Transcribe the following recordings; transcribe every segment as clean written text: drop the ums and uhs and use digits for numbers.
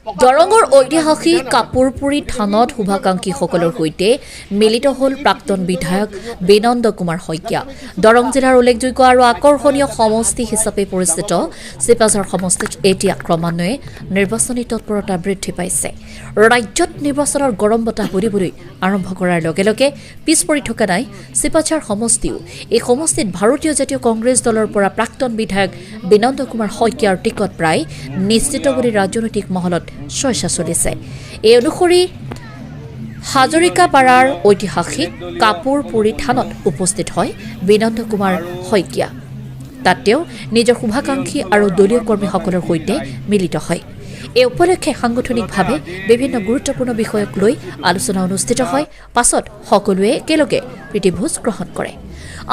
দৰঙৰ ঐতিহাসিক কাপোৰপুৰী থানত শুভাকাংক্ষীসকলৰ সৈতে মিলিত হ'ল প্ৰাক্তন বিধায়ক বিনন্দ কুমাৰ শইকীয়া। দৰং জিলাৰ উল্লেখযোগ্য আৰু আকৰ্ষণীয় সমষ্টি হিচাপে পৰিচিত চিপাঝাৰ সমষ্টিত এতিয়া ক্ৰমান্বয়ে নিৰ্বাচনী তৎপৰতা বৃদ্ধি পাইছে। ৰাজ্যত নিৰ্বাচনৰ গৰম বতাহ বলিবলৈ আৰম্ভ কৰাৰ লগে লগে পিছ পৰি থকা নাই চিপাঝাৰ সমষ্টিও। এই সমষ্টিত ভাৰতীয় জাতীয় কংগ্ৰেছ দলৰ পৰা প্ৰাক্তন বিধায়ক বিনন্দ কুমাৰ শইকীয়াৰ টিকট প্ৰায় নিশ্চিত বুলি ৰাজনৈতিক মহলত চৰ্চা চলিছে। এই অনুসৰি হাজৰিকাপাৰাৰ ঐতিহাসিক কাপোৰপুৰী থানত উপস্থিত হয় বিনন্দ কুমাৰ শইকীয়া। তাত তেওঁ নিজৰ শুভাকাংক্ষী আৰু দলীয় কৰ্মীসকলৰ সৈতে মিলিত হয়। এই উপলক্ষে সাংগঠনিকভাৱে বিভিন্ন গুৰুত্বপূৰ্ণ বিষয়ক লৈ আলোচনা অনুষ্ঠিত হয়। পাছত সকলোৱে একেলগে প্ৰীতিভোজ গ্ৰহণ কৰে।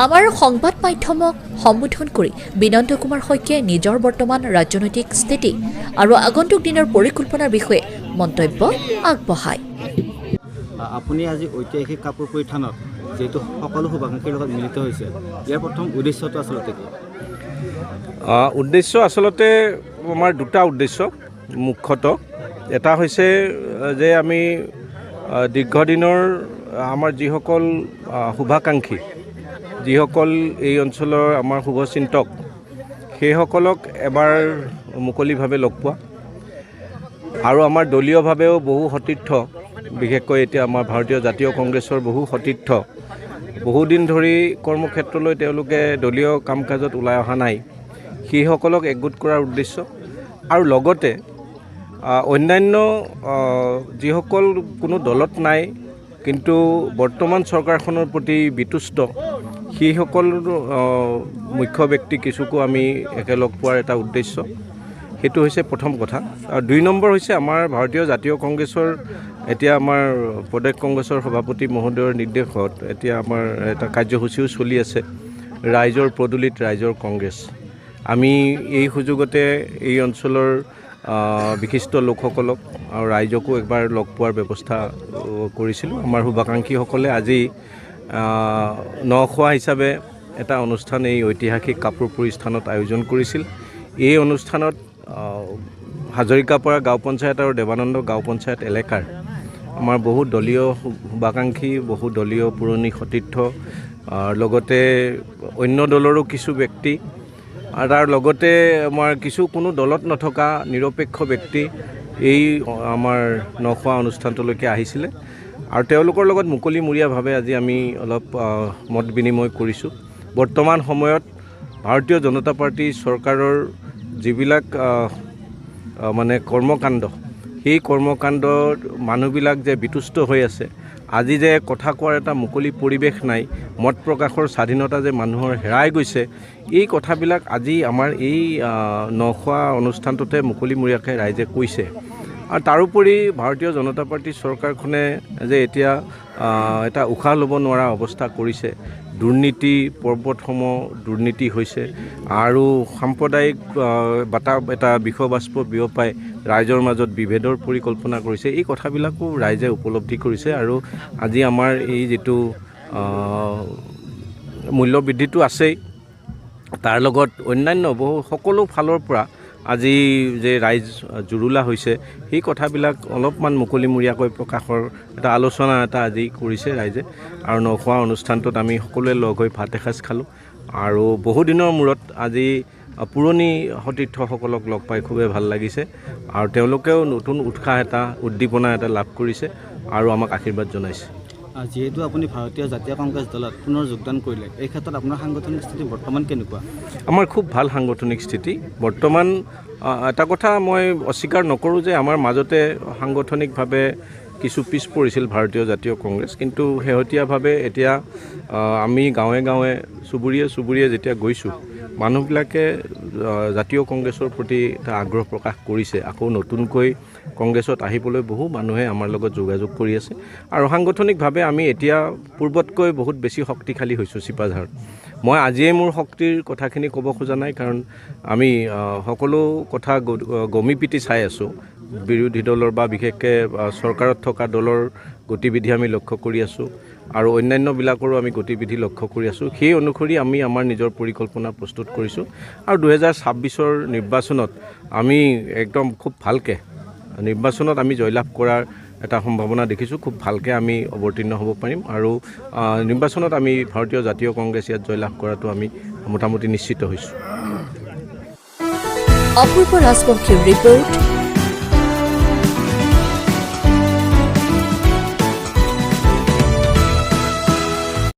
আমাৰ সংবাদ মাধ্যমক সম্বোধন কৰি বিনন্দ কুমাৰ শইকীয়াই নিজৰ বৰ্তমান ৰাজনৈতিক স্থিতি আৰু আগন্তুক দিনৰ পৰিকল্পনাৰ বিষয়ে মন্তব্য আগবঢ়ায়। আপুনি আজি ঐতিহাসিক কাপোৰপুৰী থানত যিহেতু সকলো শুভাকাংক্ষীৰ লগত মিলিত হৈছে, ইয়াৰ প্ৰথম উদ্দেশ্যটো আচলতে কি? উদ্দেশ্য আচলতে আমাৰ দুটা উদ্দেশ্য মুখ্যতঃ। এটা হৈছে যে আমি দীৰ্ঘদিনৰ আমাৰ যিসকল শুভাকাংক্ষী, যিসকল এই অঞ্চলৰ আমাৰ শুভচিন্তক, সেইসকলক এবাৰ মুকলিভাৱে লগ পোৱা আৰু আমাৰ দলীয়ভাৱেও বহু সতীৰ্থ, বিশেষকৈ এতিয়া আমাৰ ভাৰতীয় জাতীয় কংগ্ৰেছৰ বহু সতীৰ্থ বহুদিন ধৰি কৰ্মক্ষেত্ৰলৈ তেওঁলোকে দলীয় কাম কাজত ওলাই অহা নাই, সেইসকলক একগোট কৰাৰ উদ্দেশ্য। আৰু লগতে অন্যান্য যিসকল কোনো দলত নাই কিন্তু বৰ্তমান চৰকাৰখনৰ প্ৰতি বিতুষ্ট, সেইসকল মুখ্য ব্যক্তি কিছুকো আমি একেলগ পোৱাৰ এটা উদ্দেশ্য। সেইটো হৈছে প্ৰথম কথা। আৰু দুই নম্বৰ হৈছে আমাৰ ভাৰতীয় জাতীয় কংগ্ৰেছৰ এতিয়া আমাৰ প্ৰদেশ কংগ্ৰেছৰ সভাপতি মহোদয়ৰ নিৰ্দেশত এতিয়া আমাৰ এটা কাৰ্যসূচীও চলি আছে, ৰাইজৰ পদূলিত ৰাইজৰ কংগ্ৰেছ। আমি এই সুযোগতে এই অঞ্চলৰ বিশিষ্ট লোকসকলক আৰু ৰাইজকো একবাৰ লগ পোৱাৰ ব্যৱস্থা কৰিছিলোঁ। আমাৰ শুভাকাংক্ষীসকলে আজি নখোৱা হিচাপে এটা অনুষ্ঠান এই ঐতিহাসিক কাপোৰপুৰী স্থানত আয়োজন কৰিছিল। এই অনুষ্ঠানত হাজৰিকাপাৰা গাঁও পঞ্চায়ত আৰু দেৱানন্দ গাঁও পঞ্চায়ত এলেকাৰ আমাৰ বহু দলীয় শুভাকাংক্ষী, বহু দলীয় পুৰণি সতীৰ্থ, লগতে অন্য দলৰো কিছু ব্যক্তি আৰু তাৰ লগতে আমাৰ কিছু কোনো দলত নথকা নিৰপেক্ষ ব্যক্তি এই আমাৰ নখোৱা অনুষ্ঠানটোলৈকে আহিছিলে আৰু তেওঁলোকৰ লগত মুকলিমূৰীয়াভাৱে আজি আমি অলপ মত বিনিময় কৰিছোঁ। বৰ্তমান সময়ত ভাৰতীয় জনতা পাৰ্টী চৰকাৰৰ যিবিলাক মানে কৰ্মকাণ্ড, সেই কৰ্মকাণ্ডত মানুহবিলাক যে বিতুষ্ট হৈ আছে, আজি যে কথা কোৱাৰ এটা মুকলি পৰিৱেশ নাই, মত প্ৰকাশৰ স্বাধীনতা যে মানুহৰ হেৰাই গৈছে, এই কথাবিলাক আজি আমাৰ এই নখোৱা অনুষ্ঠানটোতে মুকলিমূৰীয়াকৈ ৰাইজে কৈছে। আৰু তাৰোপৰি ভাৰতীয় জনতা পাৰ্টী চৰকাৰখনে যে এতিয়া এটা উশাহ ল'ব নোৱাৰা অৱস্থা কৰিছে, দুৰ্নীতি পৰ্বতসম দুৰ্নীতি হৈছে আৰু সাম্প্ৰদায়িক বাতা এটা বিষবাষ্প বিয়পাই ৰাইজৰ মাজত বিভেদৰ পৰিকল্পনা কৰিছে, এই কথাবিলাকো ৰাইজে উপলব্ধি কৰিছে। আৰু আজি আমাৰ এই যিটো মূল্যবৃদ্ধিটো আছেই, তাৰ লগত অন্যান্য বহু সকলো ফালৰ পৰা আজি যে ৰাইজ জুৰুলা হৈছে, সেই কথাবিলাক অলপমান মুকলিমূৰীয়াকৈ প্ৰকাশৰ এটা আলোচনা এটা আজি কৰিছে ৰাইজে। আৰু নখোৱা অনুষ্ঠানটোত আমি সকলোৱে লগ হৈ ভাত এসাঁজ খালোঁ আৰু বহুদিনৰ মূৰত আজি পুৰণি সতীৰ্থসকলক লগ পাই খুবেই ভাল লাগিছে আৰু তেওঁলোকেও নতুন উৎসাহ এটা, উদ্দীপনা এটা লাভ কৰিছে আৰু আমাক আশীৰ্বাদ জনাইছে। যিহেতু আপুনি ভাৰতীয় জাতীয় কংগ্ৰেছ দলত পুনৰ যোগদান কৰিলে, এই ক্ষেত্ৰত আপোনাৰ সাংগঠনিক স্থিতি বৰ্তমান কেনেকুৱা? আমাৰ খুব ভাল সাংগঠনিক স্থিতি বৰ্তমান। এটা কথা মই অস্বীকাৰ নকৰোঁ যে আমাৰ মাজতে সাংগঠনিকভাৱে কিছু পিছ পৰিছিল ভাৰতীয় জাতীয় কংগ্ৰেছ, কিন্তু শেহতীয়াভাৱে এতিয়া আমি গাঁৱে গাঁৱে চুবুৰীয়ে চুবুৰীয়ে যেতিয়া গৈছোঁ, মানুহবিলাকে জাতীয় কংগ্ৰেছৰ প্ৰতি এটা আগ্ৰহ প্ৰকাশ কৰিছে। আকৌ নতুনকৈ কংগ্ৰেছত আহিবলৈ বহু মানুহে আমাৰ লগত যোগাযোগ কৰি আছে আৰু সাংগঠনিকভাৱে আমি এতিয়া পূৰ্বতকৈ বহুত বেছি শক্তিশালী হৈছোঁ চিপাঝাৰত। মই আজিয়েই মোৰ শক্তিৰ কথাখিনি ক'ব খোজা নাই, কাৰণ আমি সকলো কথা গমি পিটি চাই আছোঁ। বিৰোধী দলৰ বা বিশেষকৈ চৰকাৰত থকা দলৰ গতিবিধি আমি লক্ষ্য কৰি আছোঁ আৰু অন্যান্যবিলাকৰো আমি গতিবিধি লক্ষ্য কৰি আছোঁ। সেই অনুসৰি আমি আমাৰ নিজৰ পৰিকল্পনা প্ৰস্তুত কৰিছোঁ আৰু 2026ৰ নিৰ্বাচনত আমি একদম খুব ভালকৈ নিৰ্বাচনত আমি জয়লাভ কৰাৰ এটা সম্ভাৱনা দেখিছোঁ। খুব ভালকৈ আমি অৱতীৰ্ণ হ'ব পাৰিম আৰু নিৰ্বাচনত আমি ভাৰতীয় জাতীয় কংগ্ৰেছ ইয়াত জয়লাভ কৰাটো আমি মোটামুটি নিশ্চিত হৈছোঁ। অপূৰ্ব ৰাজবংশীৰ ৰিপৰ্ট,